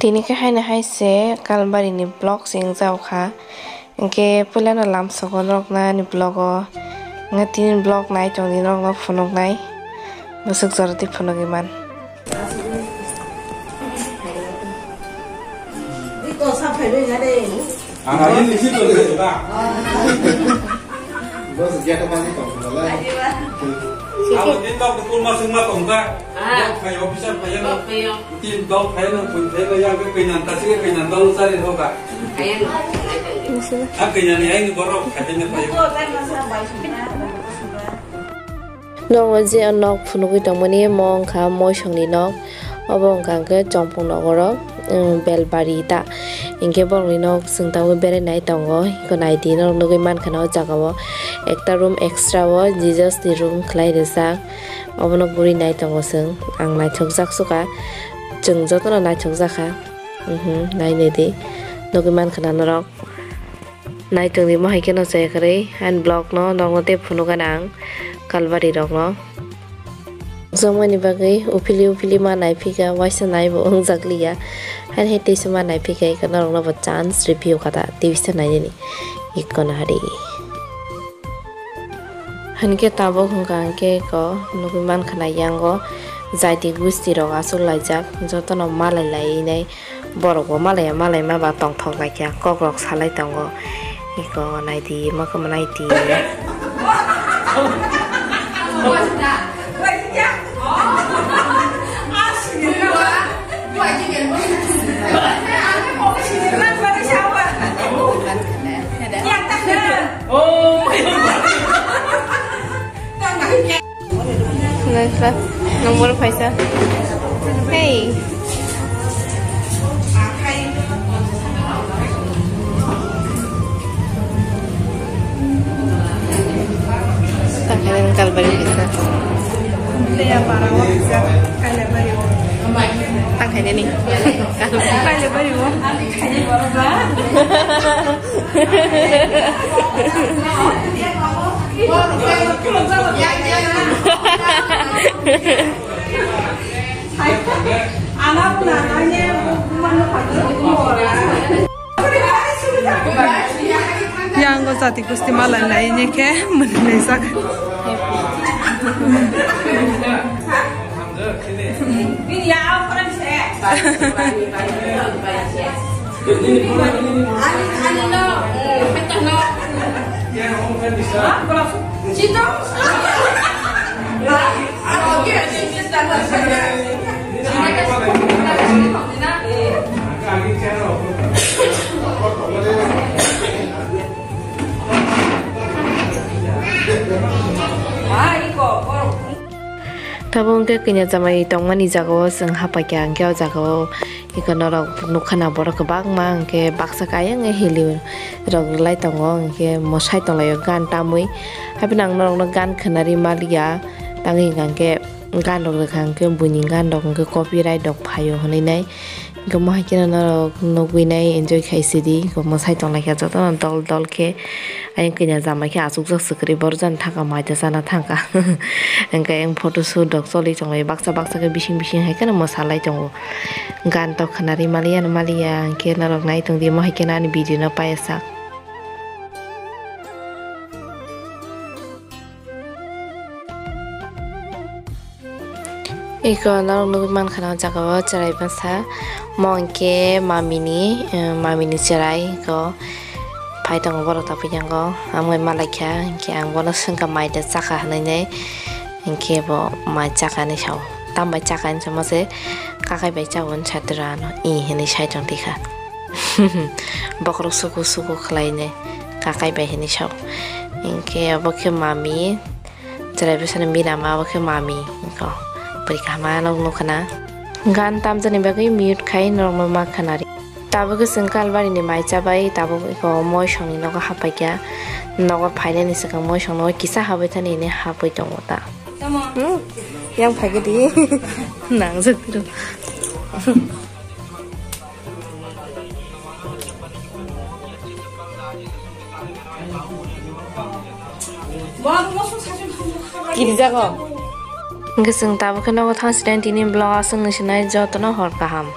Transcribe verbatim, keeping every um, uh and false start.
Tini khe haino hai se Kalbari ni vlog se wngjak kha. Hinkhe puilano lamsogo norokno ani vlog o. Hinkhe tini vlog nai tongdi norokno phunuknai. Bwswk jora twi phunugwi man. Bos gate o bani tong kha le. Abo din tok de kurma singma tong kha. Ah. Dok phai officer phai ano. Dok phai o. Tin dok phai ano, pun phai ano, yang ke kainan ta sih kainan dok sari dok kha. Phai ano. A kainan ni aini borok phai ano phai ano. Norokno je o nok phunugwi tongmani omo wngkha moisongni nok, obo wngkha hwnkhe Chongpung nogoro, um, Belbari ta. Hinkhe borokni nok chwng tabuk berai nai tongo, eko naidi norok nugwi mankha na o jaga o ekta room extra o Jesus ni room khlai rijak, obono guri nai tongo chwng. Ang naithokjak sukha, chwng jotono naithokjak kha. Mhm, nai naidi, nugwi mankha na norok. Naitongdi mo hai kheno chaya kwrwi ani vlog no, nokno tei phunukgana ang Kalbari rokno. Jokmani bagwi uphili uphili ma naiphika, waisa naibo wngjakliya. Haini hai teisa ma naiphika, eko norokno bo chance riphiyo kha da, tei bisa nainani eko no hari. Hinkhe tabuk hwnkha hinkhe eko nugwi mankha na yango jaiti gusti rok achuk laijak, jotono malai laiwi nai. Borok bo malaya malai ma ba tongthok lai kha, kok rok salai tongo. Eko naidi, ma khe naidi. Naikha, nang boro phaisa. Hey. Takhai nang Kalbari phaisa. Takhai nani. Kalbari. Yang go jati gusti malai lai ne khe mwnwi lai jak. Tabuk hwnkhe kanya jamai tongmani jagao chwng hapaikha, hwnkhe o jagao eko norok nukha na borok kwbangma, hwnkhe baksa khe ayang hili rok rwlai tongo, hwnkhe mwsai tonglaio gan tamwi. Hapheno ang norokno gan khwnarwi maliya, tangwi hwnkha hwnkhe gan rok rwkha hwnkhe buini gan rok hwnkhe copyright rok phaio hwnwi nai. Hwnkhe mo hai kheno norok nugwi nai enjoy khai sidi, hwnkhe mwsai tonglaikha jotono dol dol khe. Ayang kanya jamai khe achukjak swkri, borok jani thangkha, mai ta chana thangkha. Hwnkhe ayang photo shoot rok choli tonglai, baksa baksa khe bising bising hai kheno mwsalai tongo. Gan tok khwnarwi maliya no maliya, hwnkhe norok nai tongdi, mo hai kheno ani video no paiya sak. Eko norok nugwi mankha na o jaga o chwrai bwsa, mo hinkhe mami ni, eh, mami ni chwrai eko phai tongo borok ta puiyango, amo bai malaikha hinkhe ang bono swngkha mai da chakha hinwi nai, hinkhe bo mai chakha hinwi sao, tambai chakha hinwi sao, mase kakai bai chao hinwi satrwrano i hinwi sai tongtwikha. Bokhorok suku suku khwlainai kakai bai hinwi sao. Hinkhe obo khe mami, chwrai bwsano bini ama, obo khe mami. Hinkhe bwrwi kaham ma nukha na. Gan tamjani bagwi mute khai norokno ma khwnari. Tabuk khe chwng Kalbari ni mai chabai, tabuk eko moisong ni nogo hapaikha. Nogo phainani swkang moisong nogo kisa habwi thani hinwi habwi tongo ta. Hmm? Yang phaikhe di. Nangjak tiro. Kirijago. Hwnkhe chwng tabuk khe nogo thang side tini vlog aswk nai sinai jotono hor kaham.